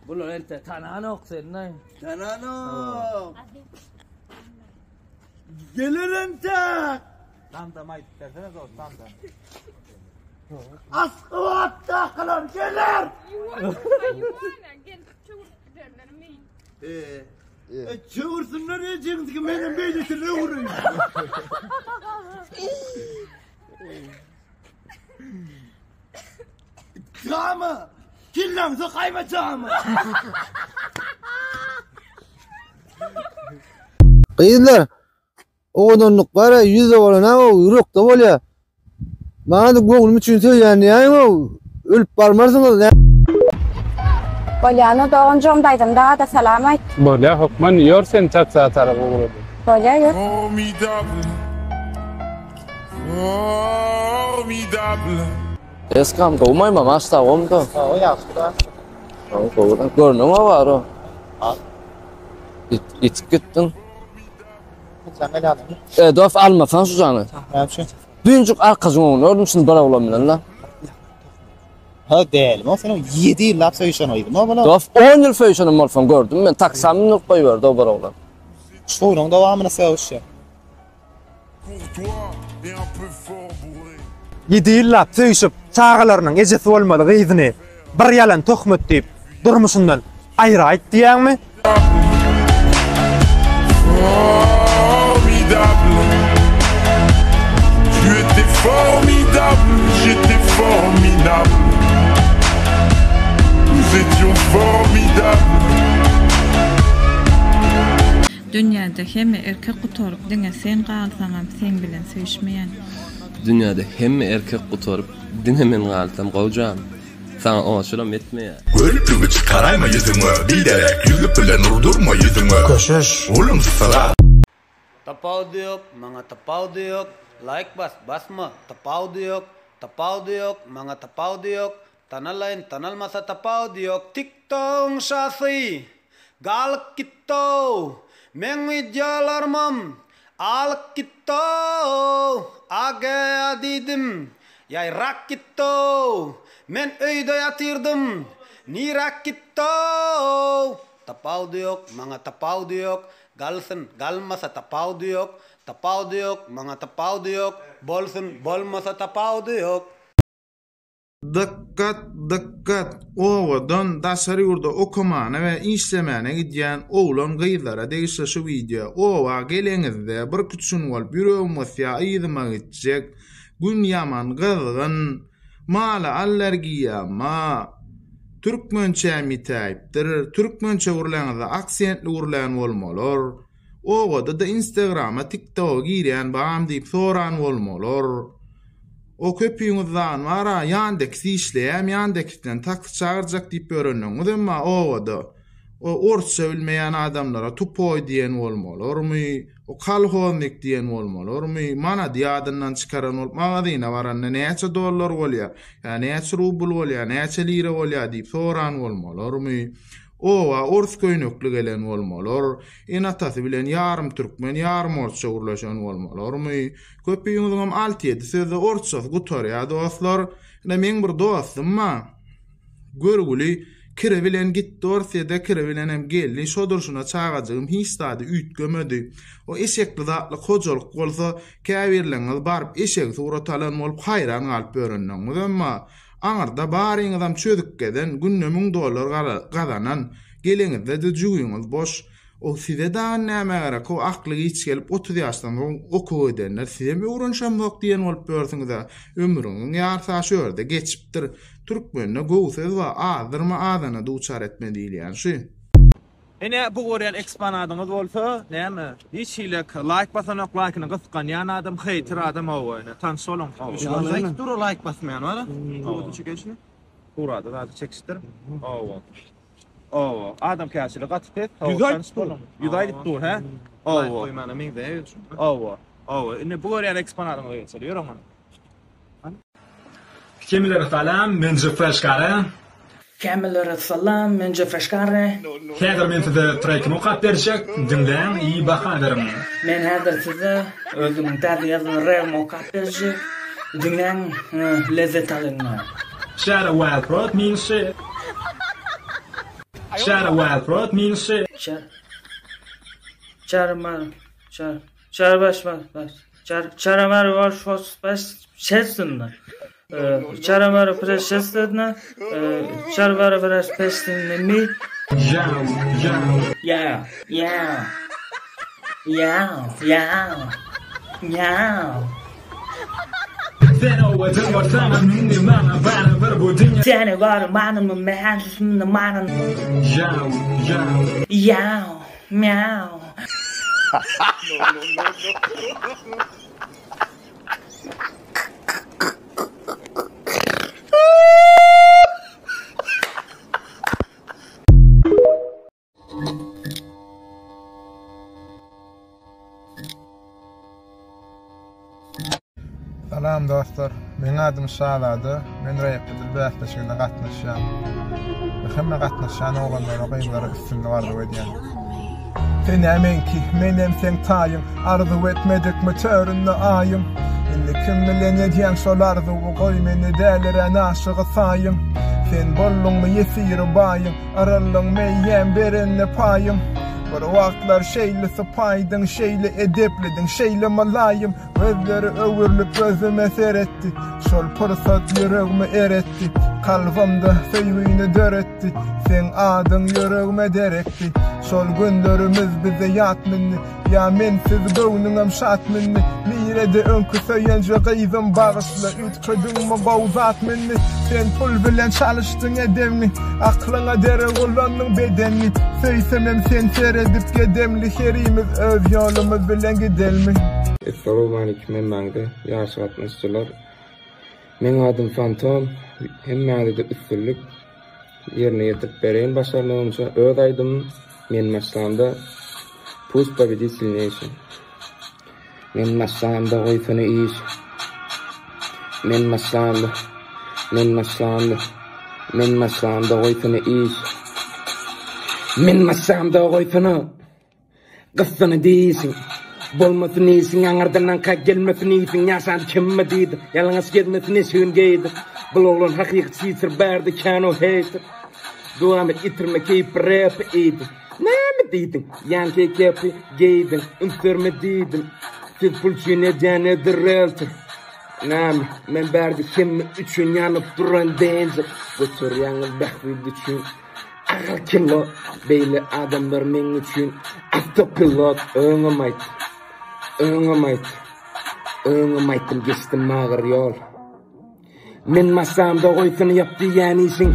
Bular ente tananok seni. Tananok. Gelir entek. Damdam aýdyp bersene dost damdam. Aşgabatdakylar geler. Ýuwana gelip çöwrüp giderler mi? E, e çöwürsünler ejeňizi menem beýlesini öwüreýin. Jama! Kelläňi sokaýma jama! Gyzlar, owadanlyk bar-a, ýüzde bolan-a, ýürekde bolýar. Maňa-da göwnüm üçin söýýän diýäýiň-ow, ölüp barmarsyňyz. Bolýa, doganjygym daýzam daga-da salam aýt. Bolýa, hökman ýör sen taksa tarap ugrady. Bolýa, ýör. Formidable. Formidable. Eskam gowmaý mama sagomda. Hawa ýagşy-da. Hawa gowy. Görnüňe bar o. Ýitip gitdiň. E dost almasaň şu jany. Näme üçin? Düýnjük arkajyň öňünde gördüm şuny bir oglan bilen la. Ha dälmi o seniň 7 ýyllap söýüşen gyzyň o bolar. Dost 10 ýyl söýüşenim bolsaň gördüm men taksa mündirip goýberdi o bir oglan. Şunuň dowamyny söýüşýär. Ýedi ýyllap söýüşip, çagalarynyň ejesi bolmaly gyzyny bir ýalan töhmet diýip, durmuşyndan aýraýyp diýýäňmi? Dünýäde hemme erkek gutaryp diňe sen galsaňam seň bilen söýüşmeýän. Dünýäde hemme erkek gutaryp diňe men galsam gowjam saňa oçuram etmeýän. Görüpligi çykaraýma ýüzüňe, Biderek ýüzlük bilen urdurma ýüzüňe. Köşeş, ulumsyra. Tapawudy ýok, maňa tapawudy ýok, Laýk bas, basma, tapawudy ýok, Tapawudy ýok, maňa tapawudy ýok, Tanalaýyn, tanalmasa tapawudy ýok, TikTogyň şasy, Galyp gitdi-ow, Meň wideolarymam alyp gitdi-ow, AGA diýdim, ýaýrap gitdi-ow, Men öýde ýatyrdym, niräk gitdi-ow, Tapawudy ýok, maňa tapawudy ýok, Galsyn, galmasa tapawudy ýok, Tapawudy ýok, maňa tapawudy ýok, Bolsun, bolmasa tapawudy ýok. Dykgat dykgat owadan daşary ýurda okamana we işlemäne gidýän oglan gyzlara degişli şu wideo oba geleňizde birküç gün bolup ýüregim gysýa yzyma gitjek gün ýaman gyzgyn mala allergiýama türkmençäm ýitäýipdir türkmençe gürläňizde aksentli gürlän bolmalar obada-da instagrama tiktoga girýän bam diýip soran bolmalar. O köpüňiz dan bar-a, Ýandeks işleýämi, Ýandeksden taksi çagyrjak diýip ýörenligiňiz emma obada o orsça bilmeýän adamlara tupoý diýen bolmalarmy, o kolhoznik diýen bolmalarmy, manady ýadyndan çykaran bolup magazyna baranda näçe dollar bolýar, ýa näçe rubl bolýar, näçe lira bolýar diýip soran bolmalarmy, oba ors köýnekli gelen bolmalar, ene-atasy bilen ýarym türkmen, ýarym orsça gürleşen bolmalarmy, Köpüňiziňem alty-ýedi sözde orsçasy gutarýar dostlar. Ine meň bir dostum bar. Görgüli kiri bilen gitdi Orsýede, kiri bilenem geldi. Şo durşuna çagajygym hiç zady üýtgemedi. O eşekli zatlyk hojalyk bolsa, käbirleriňiz baryp eşegi surat alan bolup haýran galyp ýörendigiňizem bar. Aňyrda baryňyzam çözük gezen, günde müň dollar gazanan, geleňizde-de jübiňiz boş. O size dagy nämä gerek o akly giç gelip 30 ýaşdan soň okuw edenler sizem öwrenişemzok diýen bolup ýörsüňizä ömrüňiziň ýarsa şu ýerde geçipdir türkmende gowy söz bar azdyrma azana duçar etme diýilýän şu. Ine bu görýän eksponadyňyz bolsa näme hiç hili laýk basanok laýkyny gysganýan adam heýter adam hawa ine tanyş boluň. Aýdyp dur laýk basmaýan bara. Surada zady çekişdir. Hawa. Owo, adamkärçiligi gaty pes. Hawa, tanyş boluň. Ýüz aýdyp dur, hä? Owo. Goýmana meňzeýär şu. Owo. Owo, indi bu görýän eksponatyňyza geçeli. Ýör oňa. Hemmelere salam, men Jefreş Kare. Hemmelere salam, men Jefreş Kare. Häzir men size trekimi okap berjek, diňläň i baha beriň. Men häzir size özümiň täze ýazan rebimi okap berjek, diňläň, lezzet alyň. Şähere Wild Road minusy. Çary Wild Road minusy. Çar. Çar mar. Çar. Çar baş baş baş. Çar çaramar baş baş baş şesinler. Çaramar preşesinler. Çarvar baş peşinler mi? Ya ya. Ya ya. Ya. Sen owadan bolsaňam indi maňa barybir bu dünýä. Seni görmänimi men manyn. Ýaw ýaw. Ýaw miau. Salam dostlar, meň adym Şazada, men Rap Battle bäsleşigine gatnaşýan. We hemme gatnaşýan oglanlara, gyzlara üstünlik arzuw edýän. Sen-ä meňki, menem seň taýyň, Arzuw etmedikmi töründe aýyň. Indi kim bilen edýäň şol arzuwy, Goý meni dälirän aşygy saýyň. Sen bolduňmy ýesiri baýyň, Yryldyň meýem berende paýyň. Bir wagtlar şeýle sypaýydyň, şeýle edeplidiň, şeýle mylaýym. Gözleri öwrülip gözüme seretdi, Şol pursat ýüregimi eretdi. Kalbymda söýgini döretdi, Seň adyň ýüregime derekdi. Şol günlerimiz bize ýat mindi, Ýa mensiz göwnüňem şat mindi. Nirede öňki söýenje gyzym bagyşla üýtgediňmi gowy zat mindi. Sen pul bilen çalyşdyň edebňi, Aklyňa derek ulandyň bedenňi. Söýsemem sen seredip gedemli, Herimiz öz ýolumyz bilen gidelmi. Essalowmalikim hemmäňize ýaşy gatnaşyjylar. Meň adym Fantom. Hemmäňizede üstünlik. Ýerine ýetirip bereýin başarnygymça öz aýdymym Men başlamda Pust pobedit silneýşiý. Men başlamda goýsana iş. Men başlamda Men başlamda Men başlamda goýsana iş. Men başlamda goýsana. Gyssana diýişiň, Bolmasyn işiň, aňyrdan aňka gelmesin iýsiň, Ýaşan kemme diýdi, ýalaňaç gezmesin eşigin geýdi. Bul oglan hakyky çiçir bärde kän o heýter. Dowam et ýitirme keýpi repi iýdi. Näme diýdiň? Ýaňky kepi geýdiň, üns berme diýdim. Siz pul üçin edýän edir relter. Näme, men bärde hemme üçin ýanyp duran danger. Göterýäňiz bähbit üçin. Agyr kilo beýle adamlar meň üçin awtopilot öňem aýt öňem aýt öňem aýtdym geçdim agyr ýol men masamda goýsana ýap diýýän işiň.